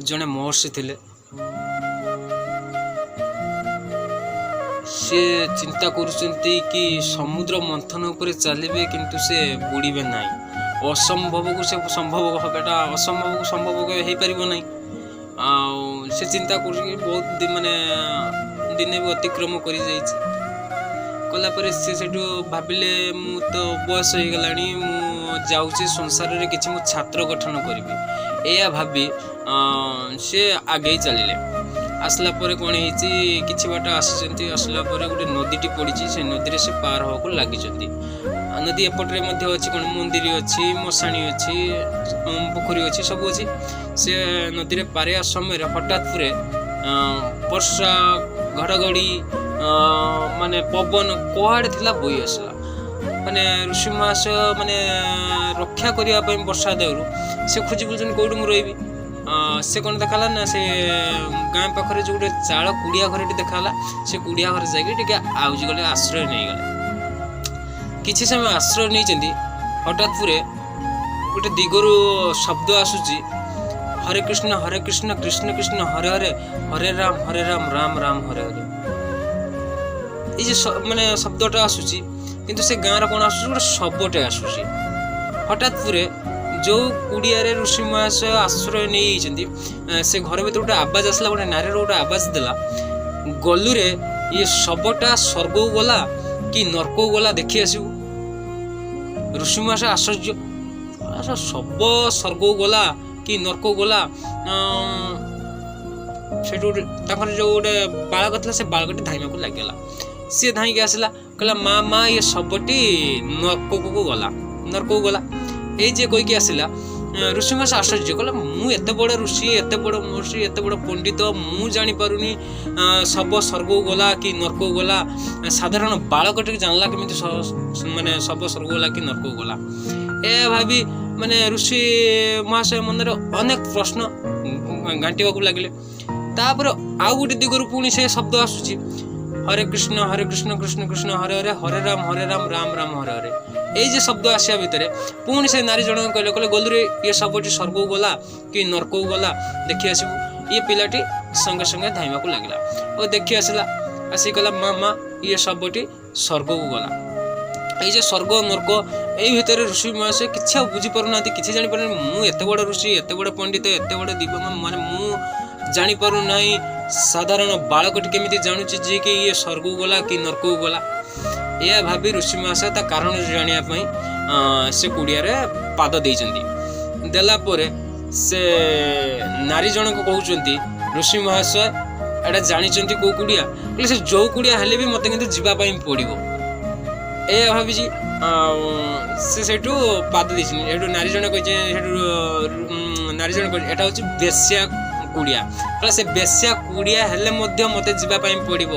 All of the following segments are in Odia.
ଜଣେ ମହର୍ଷି ଥିଲେ। ସିଏ ଚିନ୍ତା କରୁଛନ୍ତି କି ସମୁଦ୍ର ମନ୍ଥନ ଉପରେ ଚାଲିବେ, କିନ୍ତୁ ସେ ବୁଡ଼ିବେ ନାହିଁ। ଅସମ୍ଭବକୁ ସେ ସମ୍ଭବ ହେବାଟା, ଅସମ୍ଭବକୁ ସମ୍ଭବ ହେଇପାରିବ ନାହିଁ। ଆଉ ସେ ଚିନ୍ତା କରୁଛି ବହୁତ, ମାନେ ଦିନେ ବି ଅତିକ୍ରମ କରିଯାଇଛି। କଲା ପରେ ସେ ସେଠୁ ଭାବିଲେ, ମୁଁ ତ ବୟସ ହେଇଗଲାଣି, ମୁଁ ଯାଉଛି ସଂସାରରେ କିଛି ମୁଁ ଛାତ୍ର ଗଠନ କରିବି। ଏଇଆ ଭାବି ସେ ଆଗେଇ ଚାଲିଲେ। ଆସିଲା ପରେ କ'ଣ ହେଇଛି, କିଛି ବାଟ ଆସିଛନ୍ତି। ଆସିଲା ପରେ ଗୋଟେ ନଦୀଟି ପଡ଼ିଛି, ସେ ନଦୀରେ ସେ ପାର ହେବାକୁ ଲାଗିଛନ୍ତି। ନଦୀ ଏପଟରେ ମଧ୍ୟ ଅଛି କ'ଣ, ମନ୍ଦିର ଅଛି, ମଶାଣି ଅଛି, ପୋଖରୀ ଅଛି, ସବୁ ଅଛି। ସେ ନଦୀରେ ପାରିବା ସମୟରେ ହଠାତ୍ ପରେ ବର୍ଷା, ଘଡ଼ଘଡ଼ି, ମାନେ ପବନ କୁଆଡ଼େ ଥିଲା ବୋଇ ଆସିଲା। ମାନେ ଋଷି ମହାଶୟ ମାନେ ରକ୍ଷା କରିବା ପାଇଁ ବର୍ଷା ଦେହରୁ ସେ ଖୋଜି ବୁଲୁଛନ୍ତି, କେଉଁଠି ମୁଁ ରହିବି। ସେ କ'ଣ ଦେଖାଲା ନା, ସେ ଗାଁ ପାଖରେ ଯେଉଁ ଗୋଟେ ଚାଳ କୁଡ଼ିଆ ଘରଟି ଦେଖାଗଲା। ସେ କୁଡ଼ିଆ ଘରେ ଯାଇକି ଟିକେ ଆଉଜି ଗଲେ, ଆଶ୍ରୟ ନେଇଗଲେ। କିଛି ସମୟ ଆଶ୍ରୟ ନେଇଛନ୍ତି, ହଠାତ୍ ପରେ ଗୋଟେ ଦିଗରୁ ଶବ୍ଦ ଆସୁଛି, ହରେ କୃଷ୍ଣ ହରେ କୃଷ୍ଣ କୃଷ୍ଣ କୃଷ୍ଣ ହରେ ହରେ, ହରେ ରାମ ହରେ ରାମ ରାମ ରାମ ହରେ ହରେ। ଏଇ ଯେ ମାନେ ଶବ୍ଦଟା ଆସୁଛି, କିନ୍ତୁ ସେ ଗାଁର କ'ଣ ଆସୁଛି, ଗୋଟେ ଶବଟେ ଆସୁଛି। ହଠାତ୍ ପରେ ଯେଉଁ କୁଡ଼ିଆରେ ଋଷି ମହାଶୟ ଆଶ୍ରୟ ନେଇଯାଇଛନ୍ତି, ସେ ଘର ଭିତରେ ଗୋଟେ ଆବାଜ ଆସିଲା, ଗୋଟେ ନାରୀର ଗୋଟେ ଆବାଜ ଦେଲା, ଗଲୁରେ, ଇଏ ଶବଟା ସ୍ୱର୍ଗକୁ ଗଲା କି ନର୍କକୁ ଗଲା ଦେଖି ଆସିବୁ। ଋଷି ମହାଶୟ ଆଶ୍ଚର୍ଯ୍ୟ, ଶବ ସ୍ୱର୍ଗକୁ ଗଲା କି ନର୍କକୁ ଗଲା? ସେଠୁ ଗୋଟେ ତାଙ୍କର ଯେଉଁ ଗୋଟେ ବାଳକ ଥିଲା, ସେ ବାଳକଟି ଧାଇଁବାକୁ ଲାଗିଗଲା। ସିଏ ଧାଇଁକି ଆସିଲା, କହିଲା, ମା ମା, ଇଏ ଶବଟି ନର୍କକୁ ଗଲା, ନର୍କକୁ ଗଲା। ଏଇ ଯେ କହିକି ଆସିଲା, ଋଷି ମହାଶୟ ଆଶ୍ଚର୍ଯ୍ୟ। କହିଲା, ମୁଁ ଏତେ ବଡ଼ ଋଷି, ଏତେ ବଡ଼ ମହର୍ଷି, ଏତେ ବଡ଼ ପଣ୍ଡିତ, ମୁଁ ଜାଣିପାରୁନି ଶବ ସ୍ୱର୍ଗକୁ ଗଲା କି ନର୍କକୁ ଗଲା। ସାଧାରଣ ବାଳକ ଟିକେ ଜାଣିଲା କେମିତି ମାନେ ଶବ ସ୍ୱର୍ଗକୁ ଗଲା କି ନର୍କକୁ ଗଲା? ଏହା ଭାବି ମାନେ ଋଷି ମହାଶୟ ମନରେ ଅନେକ ପ୍ରଶ୍ନ ଘାଣ୍ଟିବାକୁ ଲାଗିଲେ। ତାପରେ ଆଉ ଗୋଟେ ଦିଗରୁ ପୁଣି ସେ ଶବ୍ଦ ଆସୁଛି, ହରେ କୃଷ୍ଣ ହରେ କୃଷ୍ଣ କୃଷ୍ଣ କୃଷ୍ଣ ହରେ ହରେ, ହରେ ରାମ ହରେ ରାମ ରାମ ରାମ ହରେ ହରେ। ଏଇ ଯେ ଶବ୍ଦ ଆସିବା ଭିତରେ ପୁଣି ସେ ନାରୀ ଜଣକ କହିଲେ, କହିଲେ, ଗଲୁରେ, ଇଏ ଶବଟି ସ୍ୱର୍ଗକୁ ଗଲା କି ନର୍କକୁ ଗଲା ଦେଖି ଆସିବୁ। ଇଏ ପିଲାଟି ସଙ୍ଗେ ସଙ୍ଗେ ଧାଇଁବାକୁ ଲାଗିଲା ଓ ଦେଖି ଆସିଲା। ଆସିକି କହିଲା, ମା ମା, ଇଏ ଶବଟି ସ୍ୱର୍ଗକୁ ଗଲା। ଏଇ ଯେ ସ୍ୱର୍ଗ ନର୍କ, ଏଇ ଭିତରେ ଋଷି ମହାଶୟ କିଛି ଆଉ ବୁଝିପାରୁନାହାନ୍ତି, କିଛି ଜାଣିପାରୁନାହାନ୍ତି। ମୁଁ ଏତେ ବଡ଼ ଋଷି, ଏତେ ବଡ଼ ପଣ୍ଡିତ, ଏତେ ବଡ଼ ଦିବ୍ୟ, ମାନେ ମୁଁ ଜାଣିପାରୁନାହିଁ, ସାଧାରଣ ବାଳକଟି କେମିତି ଜାଣୁଛି ଯିଏକି ଇଏ ସ୍ୱର୍ଗକୁ ଗଲା କି ନର୍କକୁ ଗଲା? ଏହା ଭାବି ଋଷି ମହାଶୟ ତା କାରଣ ଜାଣିବା ପାଇଁ ସେ କୁଡ଼ିଆରେ ପାଦ ଦେଇଛନ୍ତି। ଦେଲା ପରେ ସେ ନାରୀ ଜଣକ କହୁଛନ୍ତି, ଋଷି ମହାଶୟ, ଏଇଟା ଜାଣିଛନ୍ତି କେଉଁ କୁଡ଼ିଆ? କହିଲେ, ସେ ଯେଉଁ କୁଡ଼ିଆ ହେଲେ ବି ମୋତେ କିନ୍ତୁ ଯିବା ପାଇଁ ପଡ଼ିବ। ଏଇଆ ଭାବିଛି ଆଉ ସେ ସେଇଠୁ ପାଦ ଦେଇଛନ୍ତି। ସେଇଠୁ ନାରୀ ଜଣେ କହିଛି, ସେଇଠୁ ନାରୀ ଜଣେ କହିଛି, ଏଇଟା ହେଉଛି ବେଶ୍ୟା କୁଡ଼ିଆ। କହିଲା, ସେ ବେଶ୍ୟା କୁଡ଼ିଆ ହେଲେ ମଧ୍ୟ ମୋତେ ଯିବା ପାଇଁ ପଡ଼ିବ।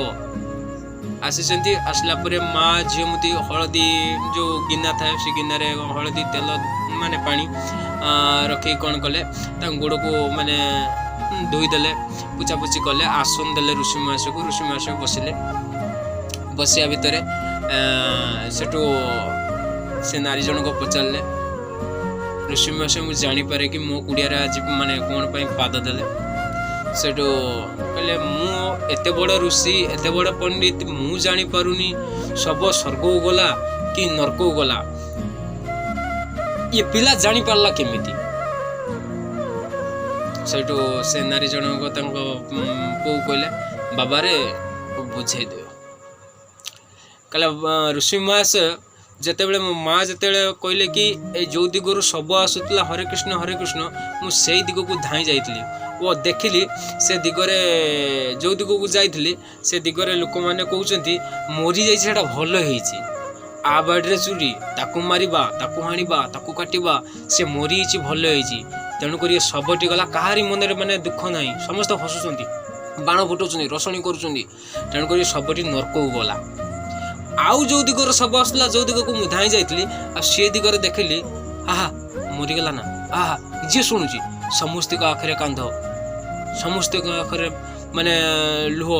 ଆସିଛନ୍ତି। ଆସିଲା ପରେ ମା ଝିଅ ମୁତି ହଳଦୀ ଯେଉଁ ଗିନା ଥାଏ, ସେ ଗିନାରେ ହଳଦୀ, ତେଲ, ମାନେ ପାଣି ରଖିକି କ'ଣ କଲେ, ତାଙ୍କ ଗୋଡ଼କୁ ମାନେ ଧୋଇଦେଲେ, ପୂଜାପୂଜି କଲେ, ଆସନ ଦେଲେ ଋଷି ମହାଶୟକୁ। ଋଷି ମହାଶୟ ବସିଲେ। ବସିବା ଭିତରେ ସେଠୁ ସେ ନାରୀ ଜଣକ ପଚାରିଲେ, ଋଷି ମହାଶୟ, ମୁଁ ଜାଣିପାରେ କି ମୋ କୁଡ଼ିଆରେ ଆଜି ମାନେ କ'ଣ ପାଇଁ ପାଦ ଦେଲେ? ସେଠୁ କହିଲେ, ମୁଁ ଏତେ ବଡ଼ ଋଷି, ଏତେ ବଡ଼ ପଣ୍ଡିତ, ମୁଁ ଜାଣିପାରୁନି ଶବ ସ୍ୱର୍ଗକୁ ଗଲା କି ନର୍କକୁ ଗଲା, ଇଏ ପିଲା ଜାଣିପାରିଲା କେମିତି? ସେଇଠୁ ସେ ନାରୀ ଜଣକ ତାଙ୍କ ପୁଅକୁ କହିଲେ, ବାବାରେ, ବୁଝେଇ ଦିଅ। କହିଲା ଋଷି ମହାଶୟ, ଯେତେବେଳେ ମୋ ମା ଯେତେବେଳେ କହିଲେ କି ଏ ଯେଉଁ ଦିଗରୁ ଶବ ଆସୁଥିଲା ହରେ କୃଷ୍ଣ ହରେ କୃଷ୍ଣ, ମୁଁ ସେଇ ଦିଗକୁ ଧାଇଁ ଯାଇଥିଲି ଓ ଦେଖିଲି ସେ ଦିଗରେ, ଯେଉଁ ଦିଗକୁ ଯାଇଥିଲି ସେ ଦିଗରେ ଲୋକମାନେ କହୁଛନ୍ତି ମରିଯାଇଛି, ସେଇଟା ଭଲ ହେଇଛି। ଆ ବାଡ଼ିରେ ଚୁରି, ତାକୁ ମାରିବା, ତାକୁ ହାଣିବା, ତାକୁ କାଟିବା, ସେ ମରିଯାଇଛି, ଭଲ ହେଇଛି। ତେଣୁକରି ଏ ଶବଟି ଗଲା, କାହାରି ମନରେ ମାନେ ଦୁଃଖ ନାହିଁ, ସମସ୍ତେ ହସୁଛନ୍ତି, ବାଣ ଫୁଟାଉଛନ୍ତି, ରୋଷଣୀ କରୁଛନ୍ତି। ତେଣୁକରି ଶବଟି ନର୍କକୁ ଗଲା। ଆଉ ଯେଉଁ ଦିଗର ଶବ ଆସୁଥିଲା, ଯେଉଁ ଦିଗକୁ ମୁଁ ଧାଇଁ ଯାଇଥିଲି, ଆଉ ସେ ଦିଗରେ ଦେଖିଲି, ଆହା, ମରିଗଲା ନା, ଆହା। ଯିଏ ଶୁଣୁଛି ସମସ୍ତଙ୍କ ଆଖିରେ କାନ୍ଦ, ସମସ୍ତଙ୍କ ଆଖିରେ ମାନେ ଲୁହ।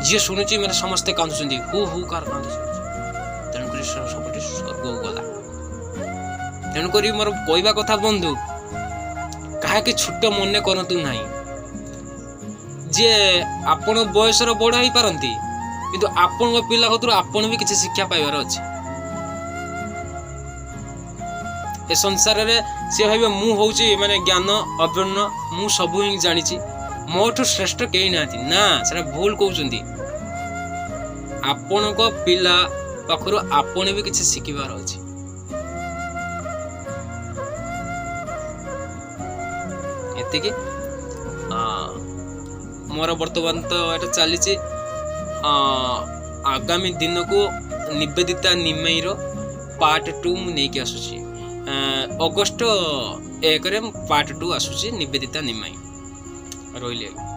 ଯିଏ ଶୁଣୁଛି ମାନେ ସମସ୍ତେ କାନ୍ଦୁଛନ୍ତି, ହୁ ହୁ କାର କାନ୍ଦୁଛନ୍ତି। ତେଣୁକରି ଶବଟି ସ୍ୱର୍ଗକୁ ଗଲା। ତେଣୁକରି ମୋର କହିବା କଥା ବନ୍ଧୁ, କାହା କାହାକି ଛୋଟ ମନେ କରନ୍ତୁ ନାହିଁ। ଯିଏ ଆପଣ ବୟସର ବଡ଼ ହେଇପାରନ୍ତି, କିନ୍ତୁ ଆପଣଙ୍କ ପିଲା କତୁରୁ ଆପଣ ବି କିଛି ଶିକ୍ଷା ପାଇବାର ଅଛି। ଏ ସଂସାରରେ ସିଏ ଭାବିବେ, ମୁଁ ହେଉଛି ମାନେ ଜ୍ଞାନ ଅବର୍ଣ୍ଣ, ମୁଁ ସବୁ ହିଁ ଜାଣିଛି, ମୋଠୁ ଶ୍ରେଷ୍ଠ କେହି ନାହାନ୍ତି। ନା, ସେଟା ଭୁଲ କହୁଛନ୍ତି। ଆପଣଙ୍କ ପିଲା ପାଖରୁ ଆପଣ ବି କିଛି ଶିଖିବାର ଅଛି। ଏତିକି ମୋର ବର୍ତ୍ତମାନ ତ ଏଇଟା ଚାଲିଛି। ଆଗାମୀ ଦିନକୁ ନିବେଦିତା ନିମେଇର ପାର୍ଟ 2 ମୁଁ ନେଇକି ଆସୁଛି। ଅଗଷ୍ଟ 1ରେ ପାର୍ଟ 2 ଆସୁଛି ନିବେଦିତା ନିମାଇ। ରହିଲି ଆଜ୍ଞା।